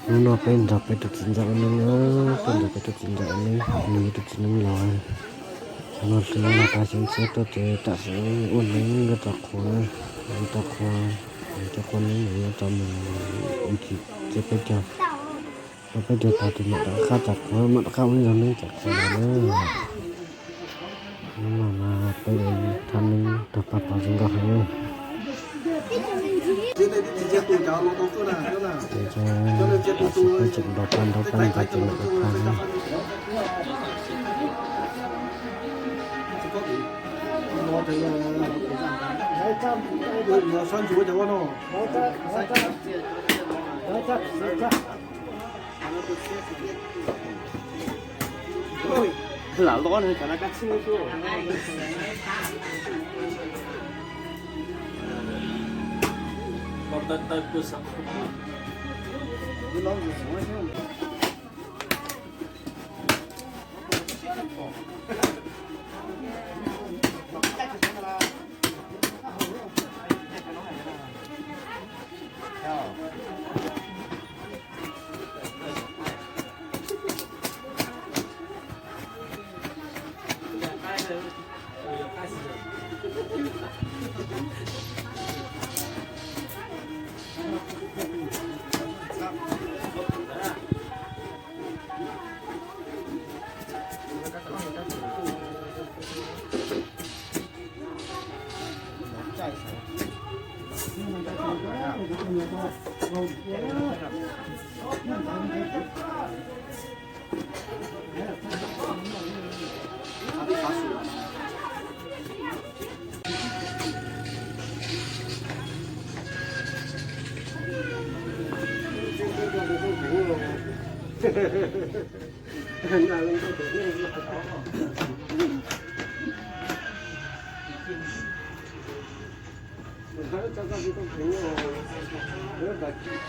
Hnub no peb nrog peb tus txiv ntxawm ua neeb, peb nrog peb tus txiv ntxawm ua neeb, nws yog tus txiv neeb laus. Hnub no hli no tas xyoo tshiab tuaj ces tam sim ua neeb nkawd cov qhua, nkawd cov qhua, nkawd cov qhua neeb nkawd yuav coj mus ua ntsis cia peb caug, ua peb caug tag ces mam rov qab cov qhua, mam rov qab ua ib zaug neeb cov qhua no na. Hnub no mas peb thaj neeb tau paj pov zoo nkauj heev. Ces tam sim peb tseem ntaus paj ntaus paj ntaus ces mam li pha na. Lam los no cov no kab txhib xwb.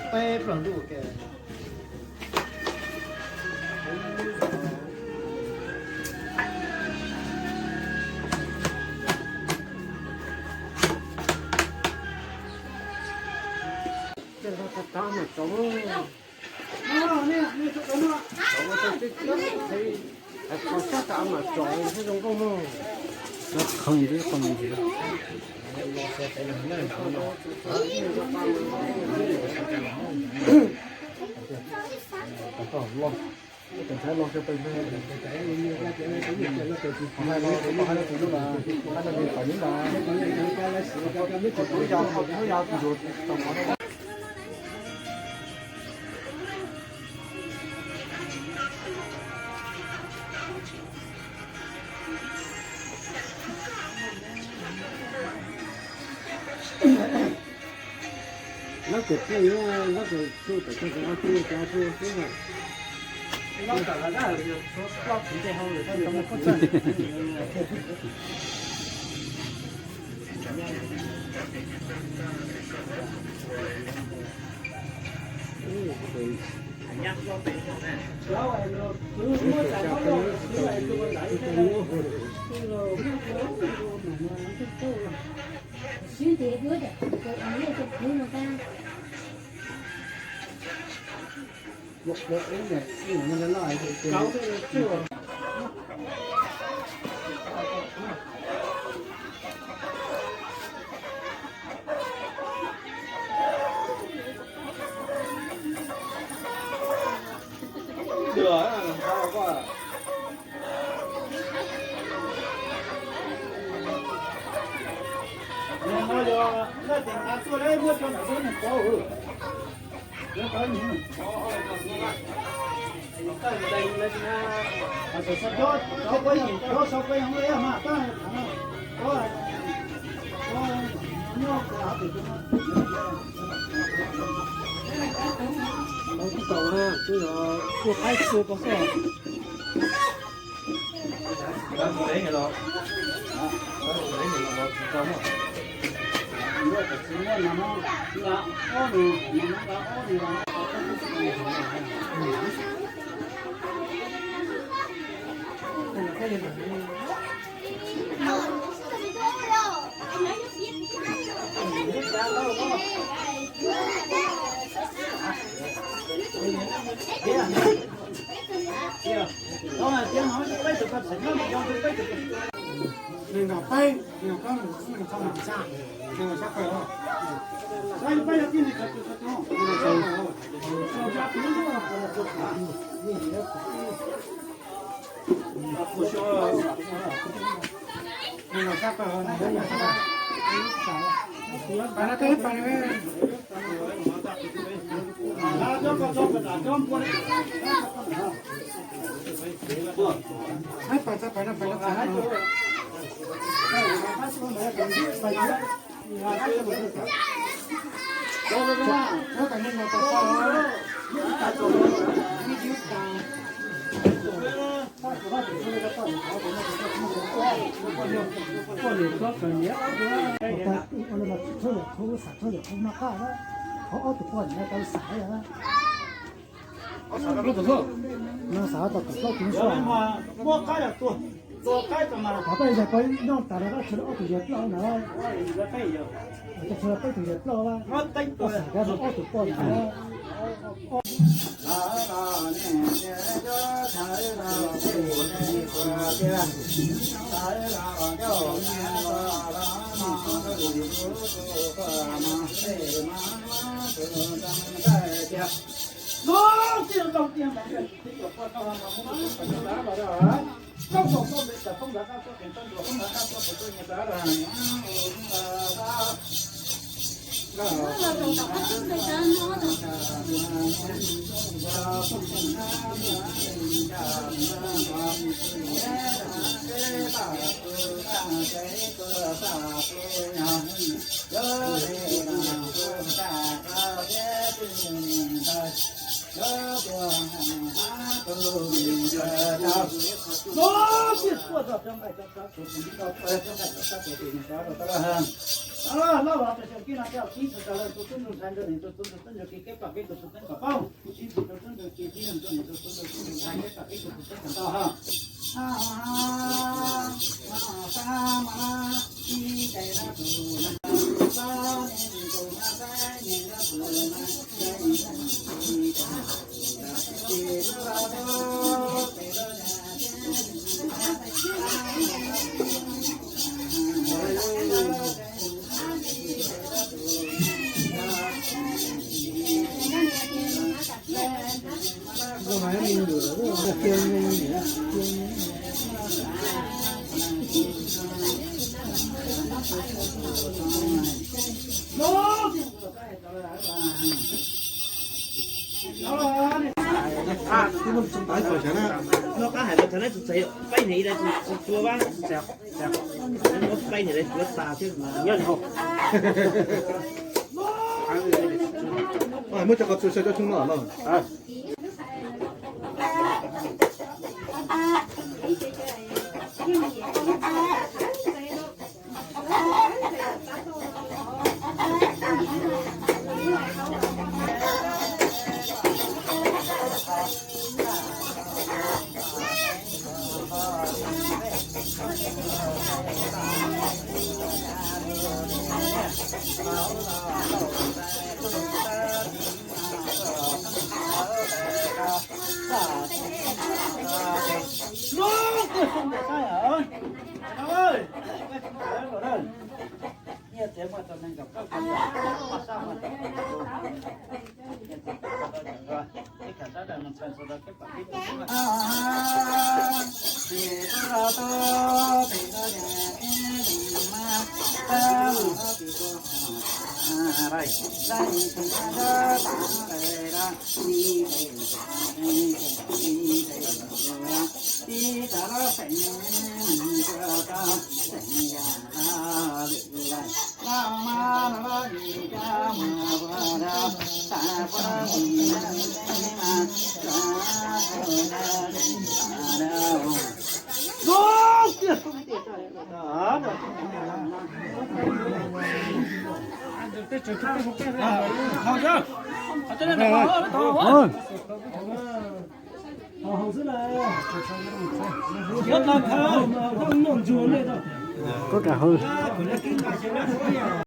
Peb plaws ntuj ke. Tej no tag tag mas tso, tso sab tas mas tso thiab zoo nkauj mog. Qhov ntawd qhov ntawd. Lab kawm pheej, lab kawm txuj tawm txog ob txuj, ob txuj xwb na. Txhob yam txhob yam txhob maj qaj na, qhov ob tug poj niam tau xav yom. No xav tau kaum plaub tus sua. Qhov peb yog peb nyooj tas los tshuav ob tug yawg plaub na. Tshuav peb tug yawg plaub, xav kav ob tug poj niam. Noj qab hais los thaum no txog txais peb niam ib lawv tsis tua vab, peb niam lawv tuav tas thiab mas nyob li hauv. Muab cov qhov txhua xyaw cov tshoob no no. Koj kam hau.